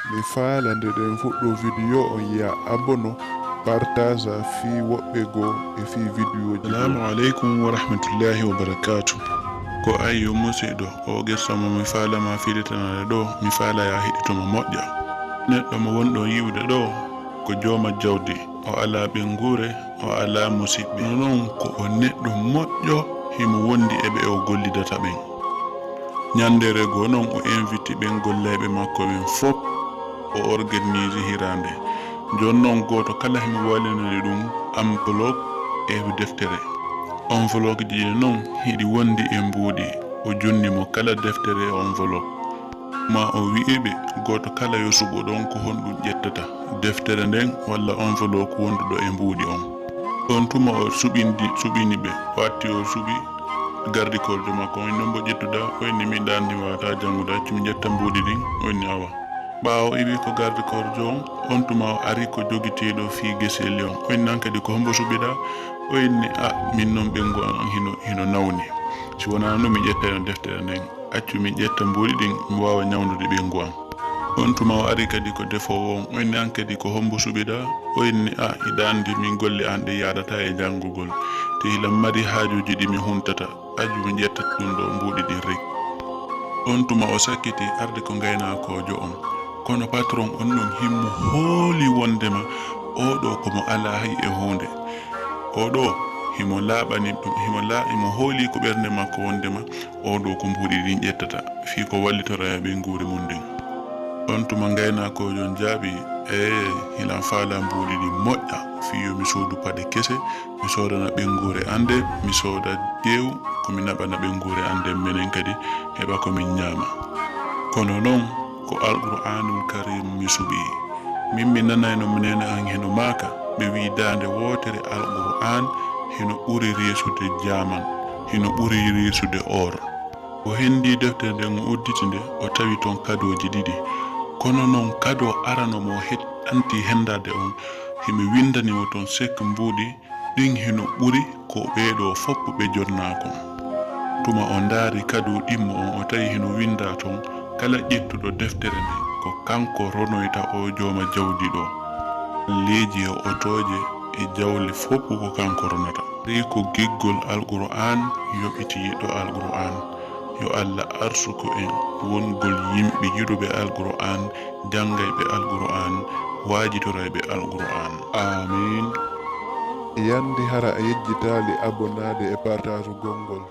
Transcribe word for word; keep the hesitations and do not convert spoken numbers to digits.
Mi faala nde ɗen fuɗɗo video on, ya abono, partaza fii woɓɓe goo e fii videoji goo. Salaamu aleykum wa rahmatullaahi wa barakaatu. Ko ayyo musiɗɗo, oo qissa mo mi faala ma fillitanaade ɗoo, mi faala ya heɗito mo moƴƴa. Neɗɗo mo wonɗon yi'ude ɗoo, ko jooma jawdi, o alaa ɓeynguure, o alaa musiɓɓe. Kono non ko o neɗɗo moƴƴo, himo wondi e ɓe o gollidata ɓen. Ɲandeere goo non o inviti ɓen gollayɓe makko ɓen fow, o organisi hiraande. Jooni non gooto kala himo walinani ɗun enveloppe e deftere. Enveloppeji ɗin non hiɗi wondi e mbuuɗi, o jonni mo kala deftere e enveloppe. Maa o wi'i ɓe, gooto kala yo suɓo ɗon ko honɗun ƴettata, deftere nden walla enveloppe wonduɗo e mbuuɗi on. On tuma o suɓindi, suɓini ɓe, o atti o suɓi garde corps jo makko, o inni, "On mbo ƴettuɗaa?" O inni, "Min ɗaanni mi waawataa janngude, accu mi ƴetta mbuuɗi ɗin." O inni, "Awa." Ɓaawo iwi ko garde corps jo on, on tuma o ari ko jogitiiɗo fii geseeli on. O inni, "An kadi ko hombo suɓiɗaa?" O inni, "A, min non ɓeyngu an hino, hino nawni. Si wonaa non mi ƴettayno deftere nden. Accu mi ƴetta mbuuɗi ɗin, mi waawa ɲawndude ɓeyngu an." On tuma o ari kadi ko defoowo on. O inni, "An kadi ko hombo suɓiɗaa?" O inni, "A, hiɗa anndi min golle an ɗen yaadataa e janngugol. Te hiɗa mari haajuuji ɗi mi huntata. Accu mi ƴetta ɗun ɗoo mbuuɗi ɗin rek." On tuma o sakkiti arde ko ngaynaakoojo on. Kono patron on non himo hooli wondema oo ɗoo ko mo alaa hay e huunde. Oo ɗoo himo laaɓani ɗun, himo la-, himo hooli ko ɓernde makko wondema oo ɗoo ko mbuuɗi ɗin ƴettata, fii ko wallitoray e ɓeynguure mun ndin. On tuma ngaynaakoojo on jaabii, "Ee, hiɗan faalaa mbuuɗi ɗin moƴƴa, fii yo mi soodu paɗe kese, mi soodana ɓeynguure an nden, mi sooda teewu, ko mi naɓana ɓeynguure an nden, menen kadi heɓa ko min ɲaama." Kono non ko Alqur'aanul Kariim mi suɓii. Min mi nanayno mi neene an hino maaka, ɓe wi'i daande wootere Alqur'aan hino ɓuri reesude jaaman, hino ɓuri reesude or. O hendii deftere nden, o udditi nde, o tawi ton kadooji ɗiɗi. Kono non kadoo arano mo het-, anti hendaade on, himo windani mo ton sek mbuuɗi ɗin hino ɓuri ko ɓee ɗoo fow ɓe jonnaa kon. Tuma o ndaari kadoo ɗimmo on, o tawi hino windaa ton, "Kala ƴettuɗo deftere nden, ko kanko ronoyta oo jooma jawdi ɗoo. Galleeji e otooje e jawle fow ko kanko ronata." Tawi ko giggol Alqur'aan yoɓiti yiɗɗo Alqur'aan. Yo Alla arsuku en wongol yimɓe yiɗuɓe Alqur'aan, janngayɓe Alqur'aan, waajitorayɓe Alqur'aan. Aamiin. Yandi hara a yejjitaali abonaade e partaasugol ngol.